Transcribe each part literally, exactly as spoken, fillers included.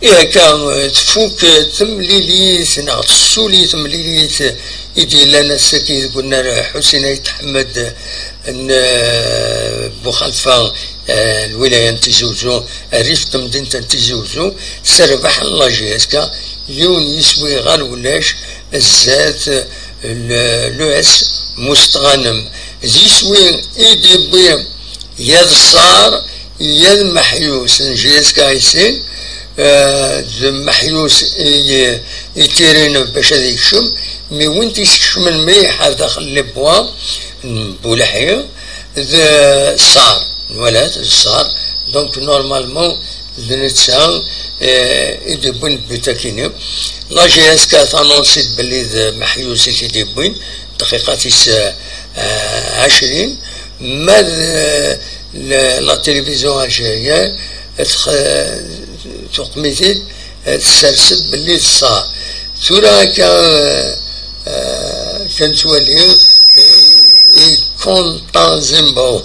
Ihi akka, tfuk temlilit neɣ tessuli temlilit i d-yellan ass-agi deg unnar Ḥusin Ayt Ḥmed n Buxalfa, eh, lwilaya n Tizi Uzzu, rrif n temdint n Tizi Uzzu, s rrbeḥ n la J S K, yiwen yiswi ɣer ulac, zdat l-, l'U S Mustɣanem. D yiswi i d-yewwi Yad Ṣṣar, Yad Meḥyus n J S K ici, eh, d Meḥyus i, i tirinen bac ad yekcem, mi win t-iskecmen mliḥ ar daxel les bois n Bulḥi, d Ṣṣar, nwala-t, d Ṣṣar. Donc, normalement, d netta, eh, i d-yewwin but akini. La J S K tanonsi-d belli d Meḥyus i t-id-yewwin, dqiqat-is, eh, ɛecrin, ma d, eh, la, la télévision algérienne, tx-, tuqem-it-id, eh, tessers-d belli d Ṣṣar. Tura akka, eh, eh, kan ttwali, eh, i kontan Zimbo.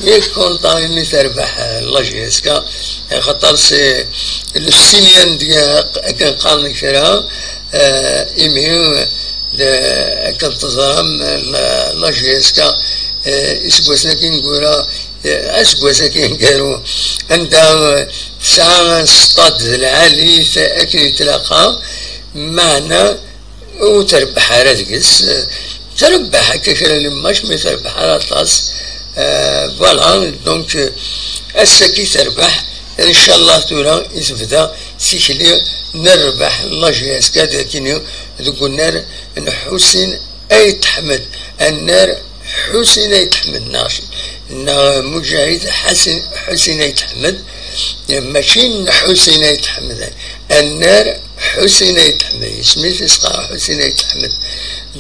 I kontan imi terbeḥ, eh, la J S K, eh, xaṭer c'est le signe, akken qqaren kra, eh, imi, eh, d-, akken teẓram, eh, la, la J S K, eh, iseggasen-agi ineggura, eh, aseggas-agi aneggaru, anda, eh, tesɛa stad d lɛali, t-, akken i tlaqa, meɛna ur terbeḥ ara deg-s, eh, terbeḥ akka kra n lemac, mi terbeḥ ara aṭas. Eh, voilà, donc, eh, ass-agi terbeḥ, incallah tura i tebda tikli n rrbeḥ n la J S K dagini deg unnar n Ḥusin Ayt Ḥmed, annar Ḥusin Ayt Ḥmed, neɣ, neɣ Muǧahid Ḥasin, Ḥusin Ayt Ḥmed, mačči n Ḥusin Ayt Ḥmed, annar Ḥusin Ayt Ḥmed, isem-is isqar Ḥusin Ayt Ḥmed.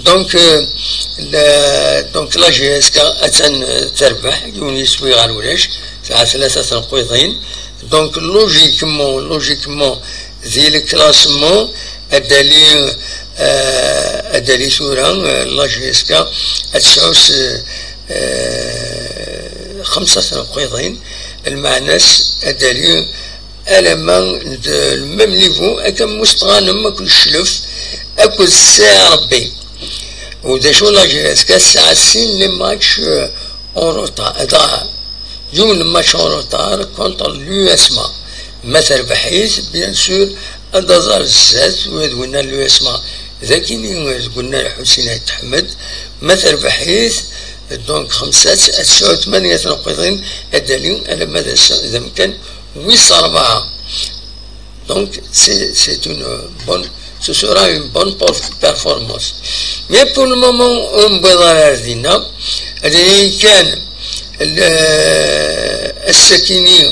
Donc, euh, la, donc la J S K attan, euh, terbeḥ, yiwen yiswi ɣer ulac, tesɛa tlata tenqiḍin. Donc, logiquement, logiquement, di le classement, ad d-tali, euh, ad d-tali tura, euh, la J S K ad tesɛu s, euh, xemsa tenqiḍin, lmeɛna-s ad d-tali alamma d le même niveau, akka Mustɣanem akked Cclef akked C R B. U d acu la J S K tesɛa sin les matchs, euh, en retard, da, yiwen match en retard contre l'U S M A. Ma terbeḥ-it, bien sûr, ad d-aẓ ar zdat, u ad winna l'U S M A. D akini deg unnar Ḥusin Ayt Ḥmed, ma terbeḥ-it, donc xemsa, ad tesɛu tmanya tenqiḍin, ad d-tali alamma d ass d amkan wis rebɛa. Donc, c'est, c'est une bonne, ce sera une bonne por-, performance. Mais pour le moment, ur newwiḍ ara ar dinna. Ad yili kan, le, ass-akini,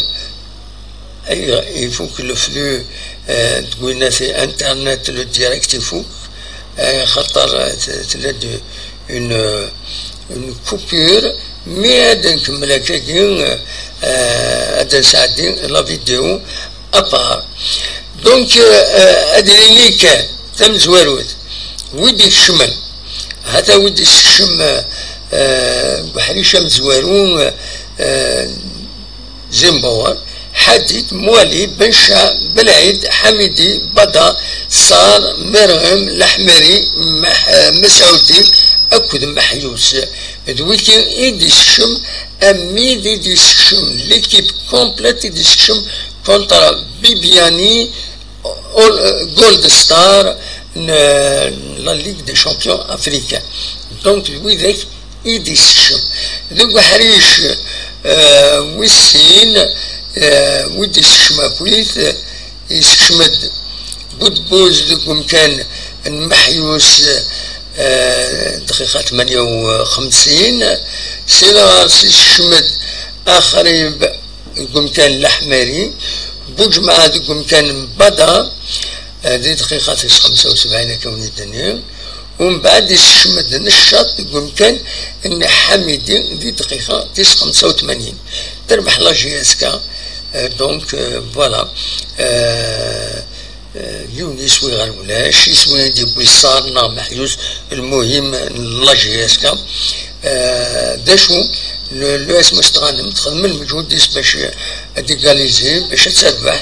ay, ifuk le flux, euh, deg winnat internet, le direct ifuk, euh, xaṭer, euh, t-, tella-d une, une coupure, mais ad nkemmel akkagi, euh, ad nsɛeddi la vidéo à part. Donc, euh, ad yili kan tamezwarut, wid ikecmen, hata wid isekcem, euh, deg uḥric amezwaru, euh, Zimbower, Ḥadid, Mwali, Benca, Belɛid, Ḥamidi, Bada, Ṣar, Merɣem, Laḥmeri, Maḥ-, Mesɛudi akked Meḥyus. D wigi i d-isekcem, amid i d-isekcem, l'équipe complète i d-isekcem contre Bibiani, All, euh, Gold Star n, n la Ligue des Champions africains. Donc, d widak i d-isekcem. Deg uḥric, euh, wis sin, euh, wi d-isekcem akkit, isekcem-d Budbuz deg umkan n Meḥyus, euh, dqiqa tmanya u xemsin. Si lɣers isekcem-d Axrib deg umkan n Laḥmari, Buǧemɛa deg umkan n Bada, eh, di dqiqa tis xemsa u sebɛin akka wen-id-nniɣ, umbeɛd isekcem-d Neccaṭ deg umkan n Ḥamidi di dqiqa tis xemsa u tmanyin. Terbeḥ la J S K, eh, donc, eh, voilà. Eh, Eh, yiwen yiswi ɣer ulac, iswi i d-yewwi Ṣar neɣ Meḥyus, lmuhim n la J S K. Eh, d acu, le, l'U S Mustɣanem texdem lmeǧhud-is bac, ad égaliser, bac ad terbeḥ,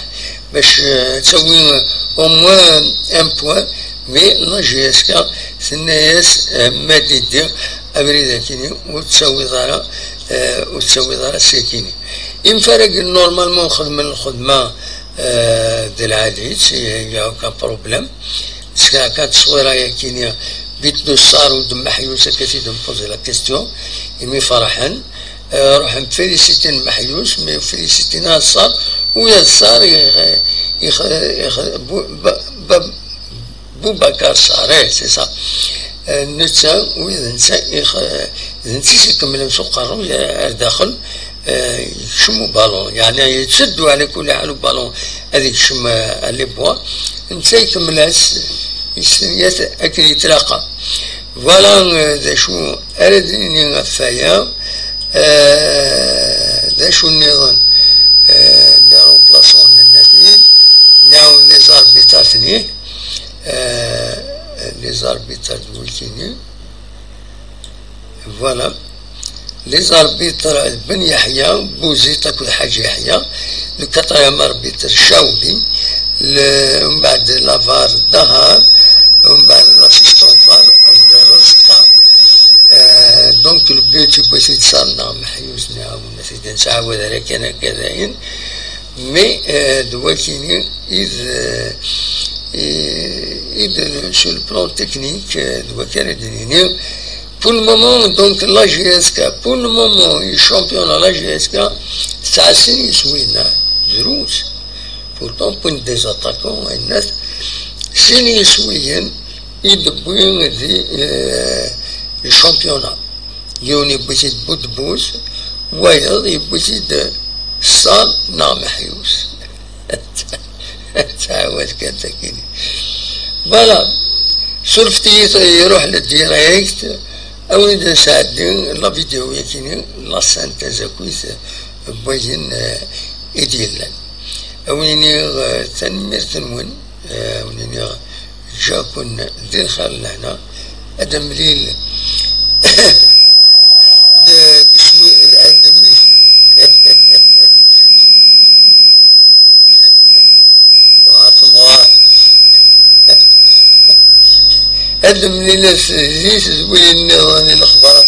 bac, euh, ad tawi, euh, au moins un point, mais la J S K tenna-yas, euh, ma d-iddi abrid akini ur ttawiḍ ara, euh, ur ttawiḍ ara sakini. Imfaragen normalement xedmen lxedma, euh, d lɛali, il y a aucun problème. Sɛiɣ kan tteswira yakini, Bit de Sar u d Maḥyus akka i d-npozi la question, imi ferḥen. Euh, ruḥen féliciter Maḥyus, mais féliciter Sar, u ya Sar, ix-, ix-, ix-, Bu-, Ba-, Ba-, Boubacar Sar, eh, c'est ça. Euh, netta, u d netta, ix-, d netta i s-ikemmlen s uqerruy ar daxel, euh, yekcem ubalun. Yeɛni, yetteddu ɛla kulli ḥal ubalun ad yekcem, euh, à les bois. Netta ikemmel-as, yestenya-t akken yetlaqam. Voilà, euh, d acu ara d-nini ɣef waya. Euh, d acu nniḍen? Euh, les remplaçants nenna-ten-id, nɛawed les arbitres-nni, euh, les arbitres d wikini. Voilà. Les arbitres, Ben Yahya, Bouzid akked Ḥaǧi Yeḥya, le quatrième arbitre Chaoubi, le, mbeɛd la var Dahar, mbeɛd l'assistant var Abdelrazaq. Euh, donc le but yewwi-t-id Sar neɣ Maḥyus, neɣ ad t-id-nettɛawad ara kan akka dayen. Mais, euh, d wakini i d, euh, i, i d, sur le plan technique, euh, d waki ara d-nini. Pour le moment, donc, la J S K, pour le moment, le championnat, la J S K, tesɛa sin yiswiyen, ah, drus. Pourtant, wwin-d des attaquants, ayen-nniḍen, sin yiswiyen i d-wwin di, euh, le championnat. Yiwen yewwi-t-id Boudbouz, wayeḍ yewwi-t-id Sar neɣ Maḥyus. Ttɛawad kan takini. Voilà. Surfet-iyi, iruḥ le direct. Awen-d nesɛeddi la vidéo yakini, la synthèse akkit n wayen, euh, i d-yellan. Awen-iniɣ, euh, tanemmirt-nwen, euh, awen-iniɣ ǧǧaken di lxir lehna. Ad nemlil deg uswi, ad nemlil. Ɣer temɣer. Ad nemlil ass-, zik d win nniḍen i lexbar